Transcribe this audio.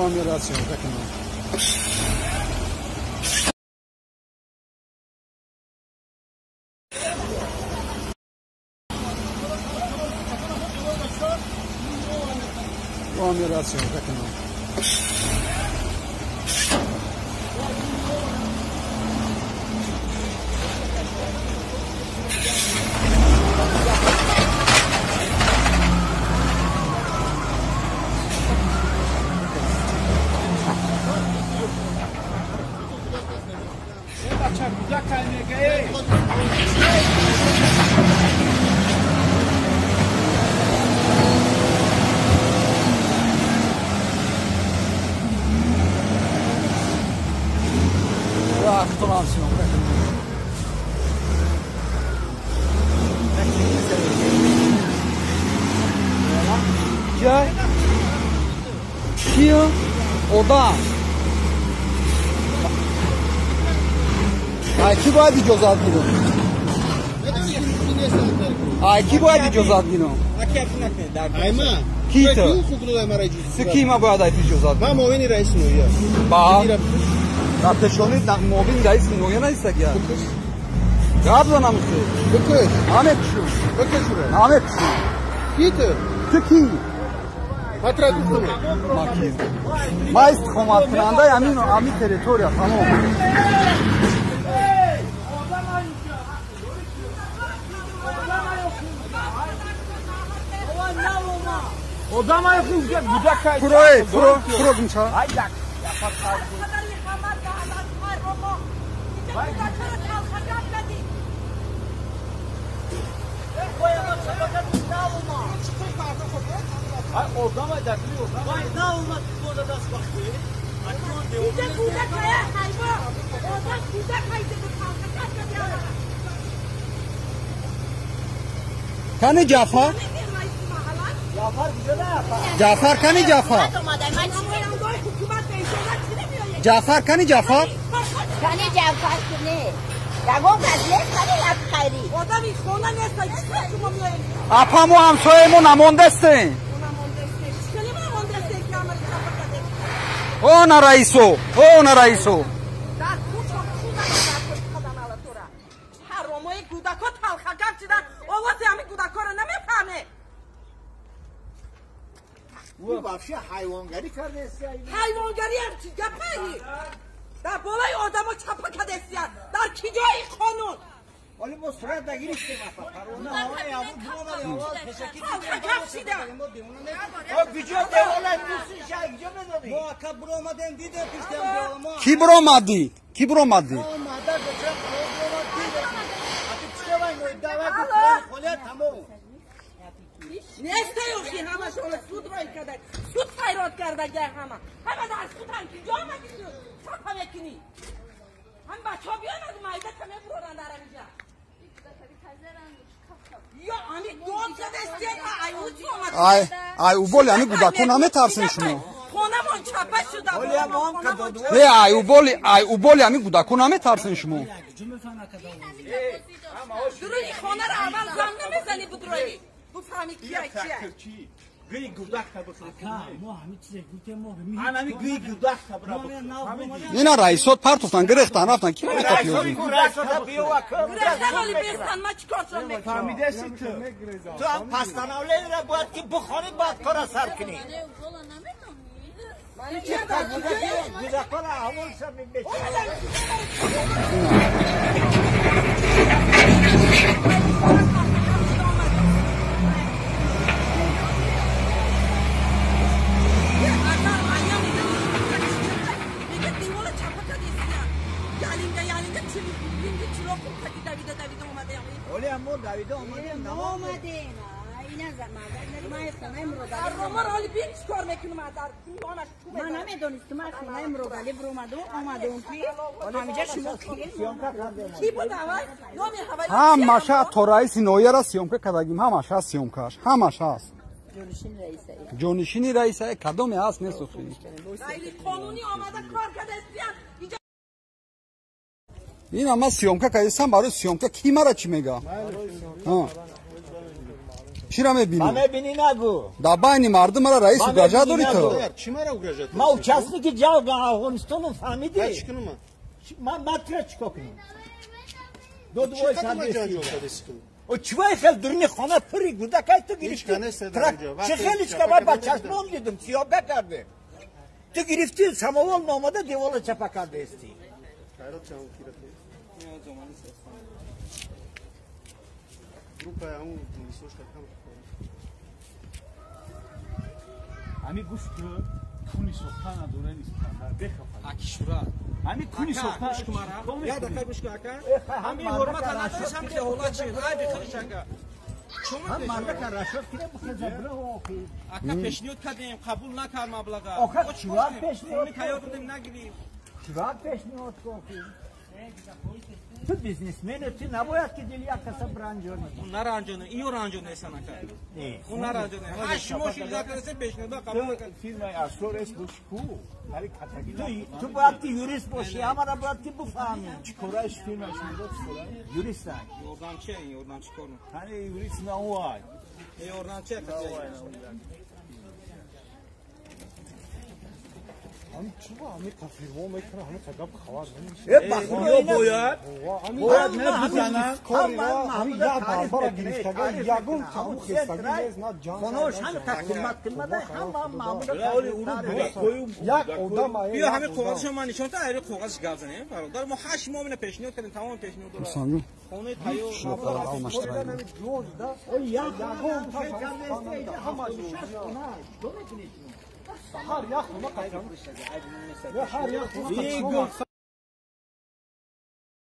Камера съемка кунам. Камера съемка кунам. Одам. Ай ки бояд иҷозат гирам? Ай ки бояд иҷозат гирам? Ки ту? Ки ма бояд ай иҷозат гирам? Ман муовини раиси ноҳия. Ба? Дар пешони муовини раиси ноҳия наистагия. Гап занам ту. Бикаш. Намекушам. Бикаш ура. Намекушам. Ки ту? Ту ки? Патра гуфтам. Ма ки? Ма истиқоматкунандаи ҳамин территория тамом. Фуро, фуро, фуро гумча. Кани Ҷафар? Ҷафар кани Ҷафар? Ҷафар кани Ҷафар? Кани Ҷафар не. Ягон кас нест, кани як хайри. Одами хона нест, чӣ шумо меоед? Апа мо ҳамсояи мо намондастем. О на раисо, о на раисо. Дар кӯча худам алатура. Ҳаромои кӯдако талхагап шида, овози ҳамин кӯдакоро намефаҳме. Вообще ҳайвонгарӣ кардааст. Ҳайвонгарӣ ҳам чӣ гапае? Дар болои одамо чапа кардааст. Дар киҷои қонун? Вале мо сурат нагирифтем апа. Парвона ҳавои абу буромад овоз пешакӣ талхагап шида. О куҷо девона дӯсти шай куҷо медонӣ? Мо ака буромадем дидем пиштем мо. Кӣ буромадӣ? Кӣ буромадӣ? Мо мада беча буромад дидем. Аки пиштевай мо давай холия тамом. Нестай охи ҳамашона суд рой карда. Суд файрод карда гай ҳама. Ҳама дар суданд киҷо омадӣ чапа мекунӣ? Ҳам бачаҳо биёнад майда та мебуроранд дар ҳамиҷа. Ё ами дод задастед, ай ӯ чӣ омад? Ай ай уболи ами кӯдако наметарсен шумо. Хонамон чапа шуда. Не ай уболи, ай уболи ами кӯдако наметарсен шумо. Дуруни хонаро аввал зан намезанӣ будрои. Буфаҳми кия кия. Гӯи гудак табра. Мо ҳамин чизе гуфтем мо. Ҳамин гӯи гудак табра. Ина раисот партофтан гирехтан рафтан киро метапиёзӣ? Гирехтан оли бестан ма чӣ кор шон мекунам? Фаҳмидаси ту. Ту ҳам постановлениеро бояд ки бихонӣ баъд кора сар кунӣ. Гудакона аҳволша мечавад. Ман намедонистам, аз хонаи Муродалӣ биромадум, омадум ки ҳамиҷа шумо ки буд аввал? Номи ҳавай ҳамаша то раиси ноҳияра съёмка кардагим, ҳамаша съёмкааш, ҳамаша аст. Ҷонишини раиса кадоме ҳаст несохӣ. Ғайриқонунӣ омада кор кардастиян. Ин ама съёмка кардастам, барои съёмка ки мара чӣ мега? Чира мебинӣ? Ма мебинӣ нагу. Дар байни мардум мара раис угрожать дорӣ ту? Чӣ мара угрожать? Ма участники ҷалга Афғонистоном фаҳмидӣ? Чӣ кунам ман? Ма тура чӣ кор кунам? Ду двои сад. О чивай хел дурни хона пури гудакай ту гирифтӣ? Чӣ хеле чика ман ба чашмом дидум, сиёба кардем. Ту гирифтӣ самовол наомада девола чапа кардаистӣ. Ами гуфт куни сохта надора Искандар бехафа. Акишура. Ами куни сохта Я дақа гӯш кун ака. Ҳами ҳурмат надориш ҳам ҳолат чи? Ай бихӯриш ака. Ҳам мардака рашод кунем бихеза охи. Ака пешниҳод кардем, қабул накард маблаға. Оха чивар пешниҳод тайёр будем нагирифт. Чивар пешниҳод кохи? Ту бизнесмен ту набояд ки дили як каса бранҷонӣ. Наранҷонӣ, иё ранҷонӣ эсан ака. Ӯ наранҷонӣ. Ҳашт моҳ шуда кардем пешниҳод қабул накард. Фирмаи Асрор эс бош ку. Ҳали катаги. Ту бояд ки юрист бошӣ, ҳамара бояд ки бифаҳмӣ. Чӣ корааш фирмааш медод чӣ кора? Юрист ак. Ёрдамчи, ёрдамчи кор. Ҳали юрист на ӯ ай. Ёрдамчи ака. Ами чува, ами қафирмо мекунам, ами қадам хабар намешавад. Э бахуро бояд бояд набизананд. Ами як барбара гирифтага ягон таму хестагӣ нест, на ҷанг. Хонаош ҳами қимат қимата ҳама маъмула. Як одам биё ҳами коғазашо ман нишон та, айри коғазаш гап занем бародар. Мо 8 моҳ мина пешниҳод кардем, тамоми пешниҳод дорад. Рустамҷон. Хонаи тайёр. Ҳар як хона қайдам. Ҳар як хона.